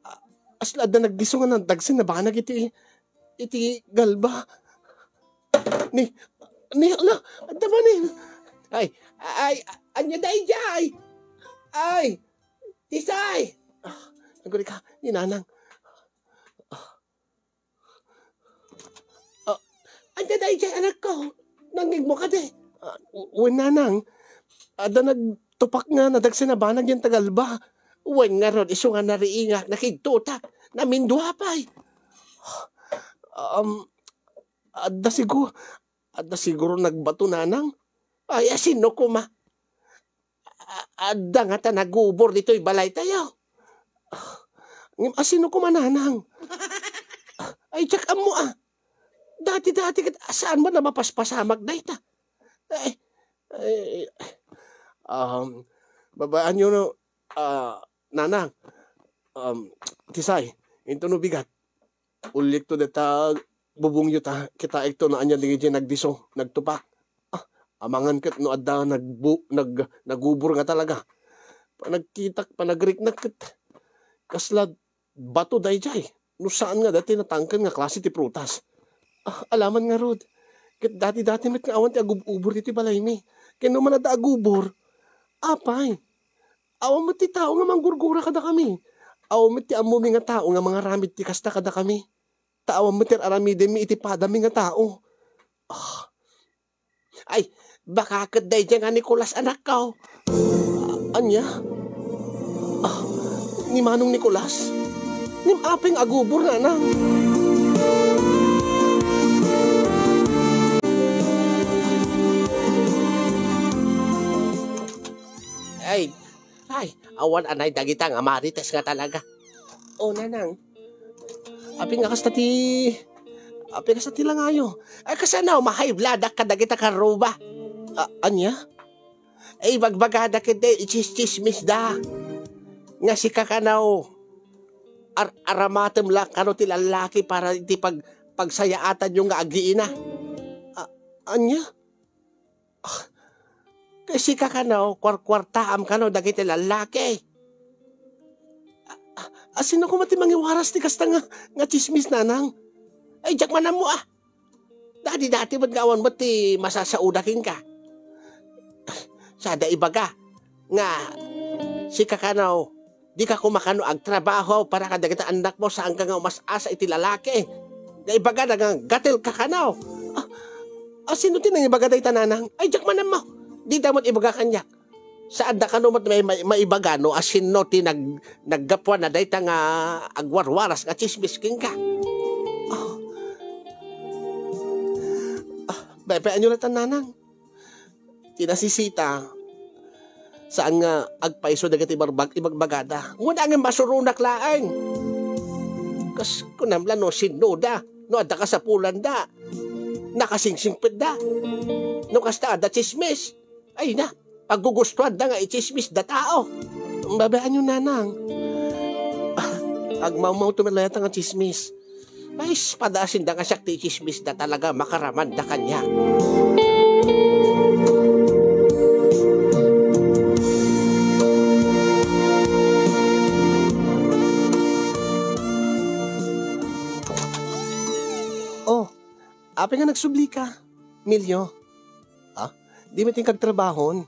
Ah, kasla adda nagdisso nga nagdagsen nabanag iti, iti galba. Ni, ni, ala, adda manen. Ay, ay, ania daydiay? Ay, Tisay! Ah, nagurika, ni Nanang. Ah, ania daydiay, anakko? Nangngegmo kadi? Ah, w-, wen, Nanang. Adda nagtupak nga nadagsen a banag diay Tagalba. Wen ngarud, isu nga nariingak, nakigtutak. Namindua pay. Um, adda siguro, adda siguro nagbato, Nanang. Ay, asino koma? A-, adda ngata nagubor ditoy balaytayo. Ngem asino koma, Nanang? Ay, diak ammo, a. Dati-dati ket saan met a mapaspasamak dayta. Ay, ay, um, babaanyo no, ah, Nanang, um, Tisay, intono bigat. Ulikto dayta bubongyo ta kitaekto no ania dagiti nagdisso, nagtupak. Ah, amangan ket no adda nagbu-, nag-, nagubor nga talaga. Panagkitak, panagriknak ket kasla bato daydiay. No saan nga dayta natangken nga klase ti prutas. Ah, alaman ngarud. Ket dati-dati met nga awan ti agub-ubor ditoy balaymi. Ken no man adda agubor, apay, awan met ti tao nga manggurgura kadakami. Awan met ti ammomi nga tao nga mangaramid ti kasta kadakami. Ta awan met ti ar-aramidenmi iti padami nga tao. Ah. Ay, baka ket daydiay nga Nicolas, anakko. Ania? Ah, ni Manong Nicolas? Ngem apay nga agubor, Nanang? Ay, ay, awan anay dagita nga marites nga talaga. O, Nanang. Apay nga kasta ti, apay kasta ti langayo? Ay, kasano, ma-high blood-ak kadagita karruba. A-, ania? Ay, ibagbagada ket, eh, itsistsismisda. Nga sika kano, ar-, aramatem la kano ti lallaki para iti pag-, pagsayaatanyo nga agriina. A-, ania? Ah, ket sika kano, kuarkuartaam kano dagiti lallaki. A-, a-, asino koma ti mangiwaras ti kasta nga, nga tsismis, Nanang? Ay, diak man ammo, a. Dati-dati met nga awan met ti masasaoda kenka. Sada ibaga nga sika kano, dika koma kano agtrabaho para kadagiti annakmo, saanka nga umas-asa iti lalaki. Nga ibagada nga gatilka kano. Ah, asino ti nangibaga dayta, Nanang? Ay, diak man ammo. Dida met ibaga kaniak. Saanda kano met may, may, maibaga no asino ti nag-, naggapuan na dayta nga agwarwaras nga tsismis kenka. Ah. Ah, bebe, ania latta, Nanang? Ti nasisita, saan nga agpayso dagiti barbag-, ibagbagada. Nguna ngem masuronak laeng. Kas kunam la no sinnoda, no adda kasapulanda, nakasingsingpetda. No kasta adda tsismis, ay na, paggugustuanda nga itsismisda tao. Babaanyo, Nanang. Ah, agmawmawto met layata nga tsismis. Ay, padasinda nga siak ti itsismisda talaga, makaramanda kaniak. Oh, apay nga nagsublika, Milio? Ha? Di met inka agtrabahon?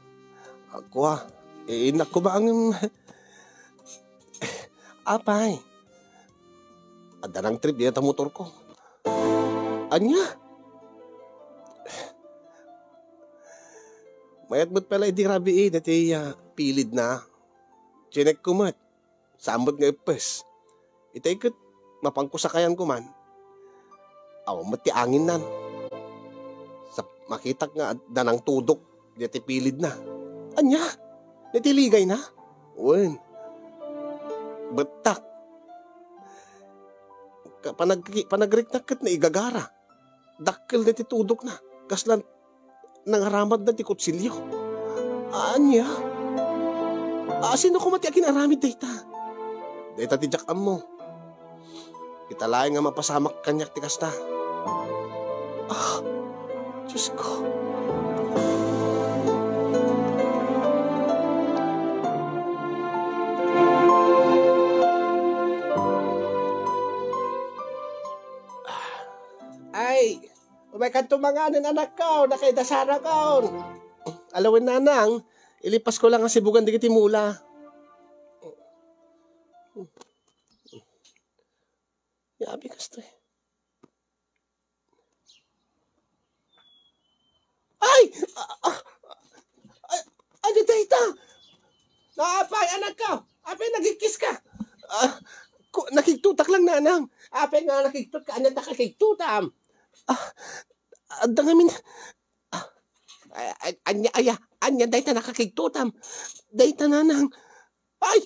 Agkua, eh, innak koma ngem. Apay, adda nang trip dita motorko. Ania? Mayat met pala idi rabii daytoy, ah, pilidna. Chinek ko met. Saan met nga eppes. Itay ket, mapanko sakayan ko man. Awan met ti anginnan. Sa makitak nga adda nang tudok, diay ti pilidna. Ania? Diay ti ligayna? Wen. Bettak. Ka-, panag-, panagriknak ket naigagara. Dakkel diay ti tudokna. Kasla nangaramatda ti kutsilio. Ania? Asino koma ti agin-aramid dayta? Dayta ti diak ammo. Ita laeng nga mapasamak kaniak ti kasta. Ah, Diyos ko. Ay, umaykanto manganen, anakko, nakaidasarakon. Alawen, nanang, ilipasko lang a sibugan dagiti mula. Yabi kastoy. Ay! Ah, ah, ah, ano dayta? Apay, anakko! Apay, nagikkiska! Ah, ku-, nakigtutak lang, nanang. Apay nga nakigtutka, ania ta kakigtutam? Ah, adda ngamin, ah, ay, ay, ania, aya, ania dayta nakakigtutam? Dayta, nanang. Ay!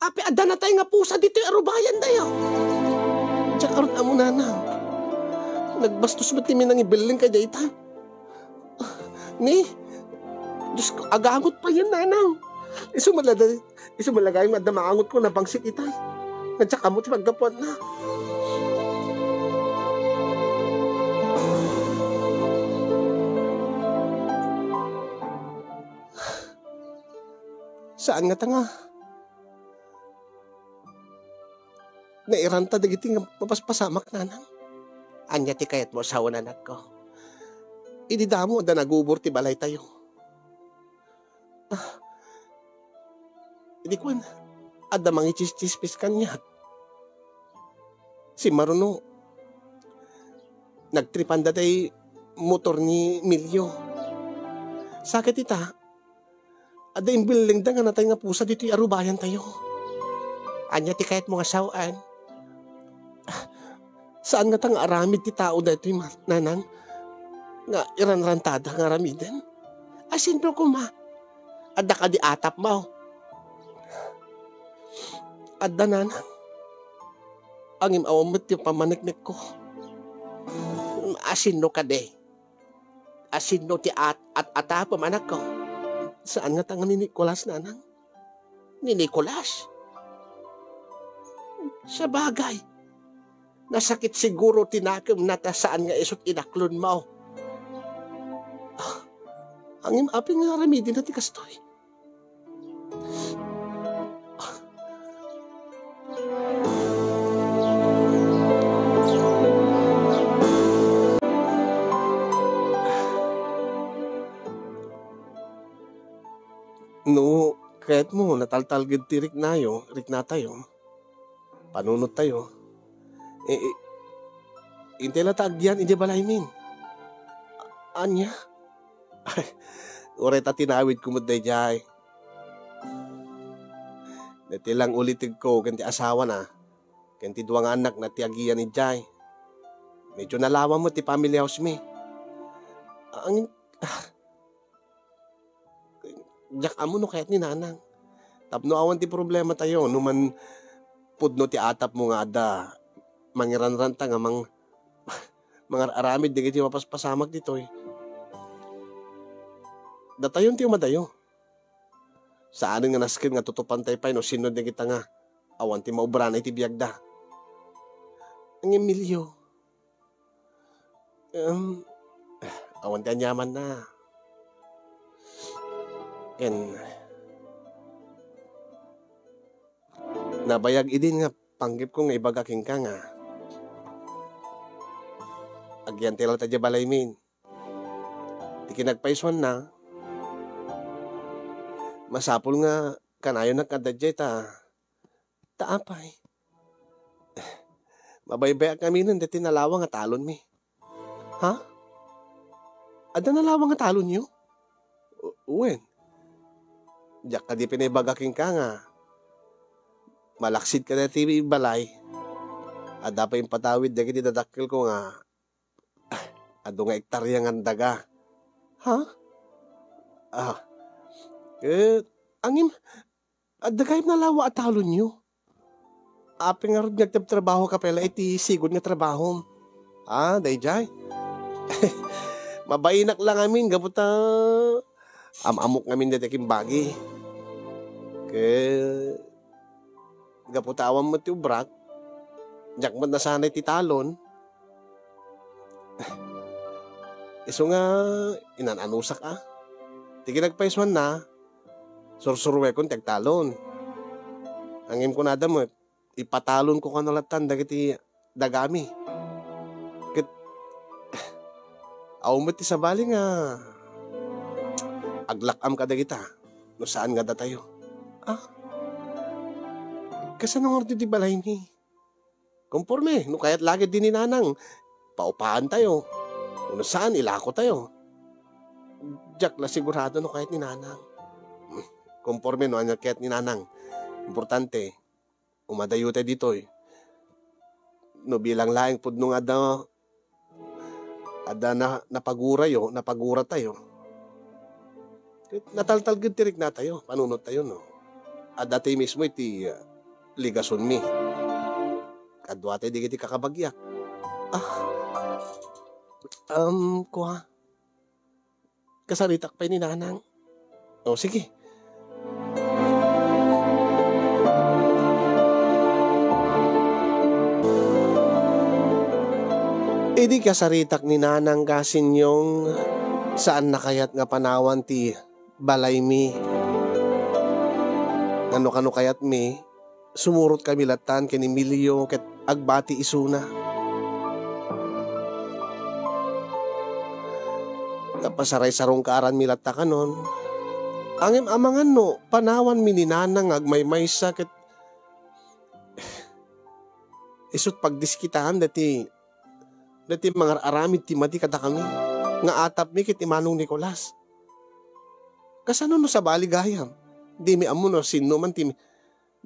Apay, adda natay nga pusa ditoy arubayantayo. Diak ngarud ammo, nanang. Nagbastos met ti minangibelleng kadayta. Ni, Diyos ko, agangot payen, nanang. Isu met la, isu met la gayam nga adda maangotko a nabangsit itay. Nga diak ammo ti paggapuanna. Saan ngata nga nairanta dagiti nga mapaspasamak, nanang? Ania ti kayatmo a sawen, anakko? Idi damo adda nagubor ti balaytayo. Ah, idi kuan, adda mangichischispis kaniak. Simmaruno, nagtripanda tay motor ni Emilio. Sa ket ita, adda imbellengda nga natay nga pusa ditoy arubayantayo. Ania ti kayatmo nga sawen? Saan ngata nga aramid ti tao daytoy, ma-, nanang, nga iranrantada nga aramiden? Asino koma? Adda kadi atapmo? Adda, nanang. Ngem awan met ti pammaneknekko. Asino kadi? Asino ti at-, at-, atapem, anakko? Saan ngata nga ni Nicolas, nanang? Ni Nicolas? Sabagay, nasakit siguro ti nakemna ta saan nga isut' inaklonmo. Ah, ngem apay nga aramidenna ti kastoy? No kayatmo, nataltalged ti riknayo, riknatayo, panunottayo, i-, i-, intay la ta agyan idiay balaymin. Ania? Ay, uray ta tinawidko met daydiay. Daytoy lang ulitegko ken ti asawana, ken ti dua nga annakna ti agiyan idiay. Medyo nalawa met ti family house mi. Ang, ah, diak ammo no kayat ni nanang. Tapno awan ti problematayo, no man pudno ti atapmo nga adda mangiranranta nga mang-, mangar-aramid dagiti mapaspasamak ditoy. Datayon ti umadayo. Saanen nga nasken nga tutupantay pay no sino dagita nga awan ti maubrana iti biagda. Ngem Emilio, em, awan ti aniamanna. Ken, nabayag idin nga panggepko nga ibaga kenka nga agyan ti lalta diay balaymin. Ti kinagpaysuanna, masapul nga kanayonak nga adda diay ta, ta apay? Mabaybayak ngaminen daytoy nalawa nga talonmi. Ha? Adda nalawa nga talonyo? U-, wen. Diak kadi pinaibaga kenka nga malaksid ka daytoy balay. Adda pay impatawid dagiti dadakkelko nga adu nga ektarya nga daga. Ha? Ah. Eh, angim, adda gayam nalawa a talonyo. Apay ngarud nga agtrabtrabaho ka pay la iti sigud nga trabahom? Ah, daydiay? Mabainak lang amin, gapu ta am-amok ngamin dayta kimbagi. Ke, gapu ta awan met ti ubrak, diak met nasanay ti talon. Isu nga, inan-anusak a. Ti kinagpaysuanna, sursuruekon ti agtalon. Ngem kunada met, ipatalonko kano lattan dagiti dagami. Ket, awan met ti sabali nga aglak-am kadagita no saan nga datayo. Ah? Kasano ngarud ti balaymi? Konforme, no kayat la ketdi ni nanang, paupaantayo. No saan, ilakotayo. Diak la sigurado no kayat ni nanang. Hmm, konforme no ania kayat ni nanang. Importante, umadayotay ditoy. No bilang laeng pudno nga adda, adda na, napagurayo, napaguratayo, ket nataltalged ti riknatayo, panunottayo, no? Adda ti mismo iti, ah, ligasonmi. Kaduatay dagiti kakabagiak. Ah, um, kua. Kasaritak pay ni nanang. O, sige. Idi kasaritak ni nanang, Kasinyong, saanna kayat nga panawan ti balaymi. Ngano, kano kayatmi, sumurotkami lattan ken ni Emilio ket agbati isuna. Napasaraysarungkaranmi latta kanon. Ngem amangan no panawanmi ni nanang nga agmaymaysa ket isut' pagdiskitaan dati, dati mangar-aramid ti madi kadakami nga atapmi ket ni Manong Nicolas. Kasano no sabali gayam? Dimi ammo no sinno man ti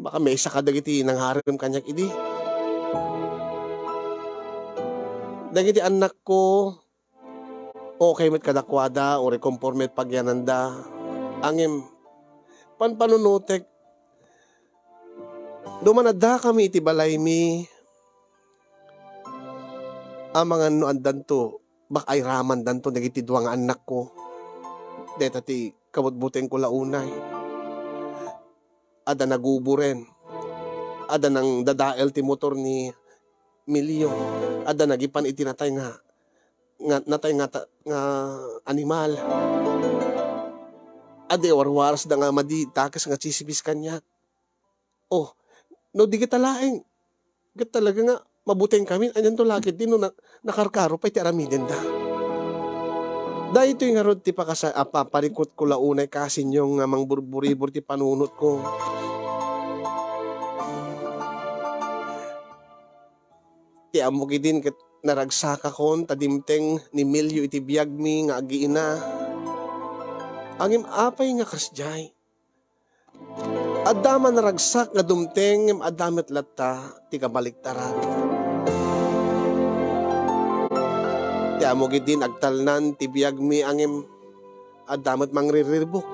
Baka maysa kadagiti nangarem kaniak idi. Dagiti annakko, okay met kadakuada, uray konforme ti pagyananda. Ngem, panpanunotek, duman addakami iti balaymi, amangan no addanto, baka iramandanto dagiti dua nga annakko. Dayta ti kabutbutengko la unay. Adda naguburen. Adda nangdadael ti motor ni Emilio. Adda nagipan iti natay nga, nga, natay nga ta-, nga animal. Adda iwarwarasda nga madi, dakes nga tsismis kaniak. Oh, no di kita laeng, ket talaga nga mabutengkami, anianto la ketdi no na-, nakarkaro pay ti aramidenda. Daytoy ngarud ti pakasa-, a, pa-, parikutko la unay, Kasinyong, nga mangburburibur ti panunotko. Ti ammok idin ket naragsakakon ta dimteng ni Emilio iti biagmi nga agiina. Ngem apay nga kasdiay? Adda man naragsak nga dumteng, ngem adda met latta ti kabaliktaran. Ti ammok idin agtalnan ti biagmi, ngem adda met mangrirrirbuk.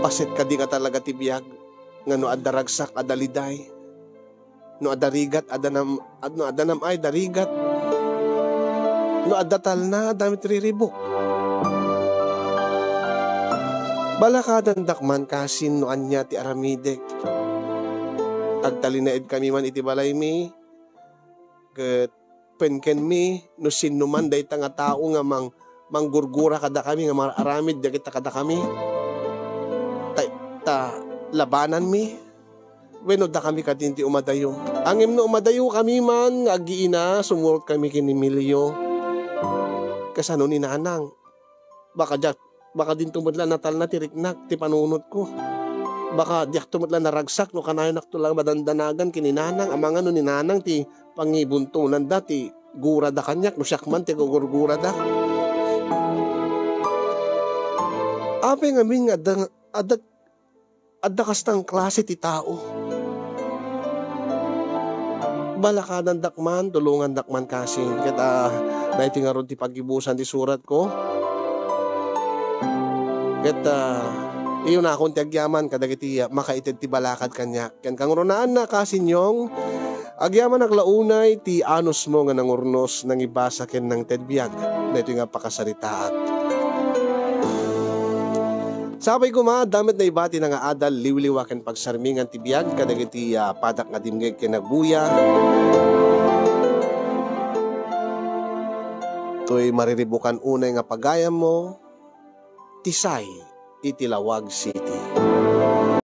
Paset kadi nga talaga ti biag, nga no adda ragsak, adda liday. No adda rigat, adda nam-, ad-, no adda nam-ay, adda rigat. No adda talna, adda met riribuk. Balakadandak man kasin no ania ti aramidek. Agtalinaedkami man iti balaymi, ket penkenmi no sinno man dayta nga tao nga mang-, manggurgura kadakami nga mangaramid dagita kadakami. Ta, ta labananmi. Wenno dakami kadin ti umadayo. Ngem no umadayokami man nga agiina, sumurotkami ken ni Emilio. Kasano ni Nanang? Baka diak, baka dinto met la natalna ti riknak, ti panunotko. Baka diakto met la naragsak no kanayonakto la madandanagan ken ni Nanang, amangan no ni Nanang ti pangibuntonanda ti gurada kaniak no siak man ti gugurgurada. Apay ngamin nga adda, adda adda kasta nga klase ti tao. Balakadandak man, tulongandak man kasin. Ket, ah, daytoy ngarud ti paggibusan ti suratko. Ket, ah, iyunakon ti agyaman kadagiti, ah, makaited ti balakad kaniak. Ken kangrunaan na, Kasinyong, agyamanak la unay ti anusmo nga nangurnos, nangibasa ken nangted biag. Daytoy nga pakasaritaak. Sapay koma, adda met naibati na nga adal, liwliwa ken pagsarmingan ti biag kadagiti, ah, padak nga dimngeg ken agbuya. Toy mariribukan unay nga pagayammo, ti say iti Laoag City.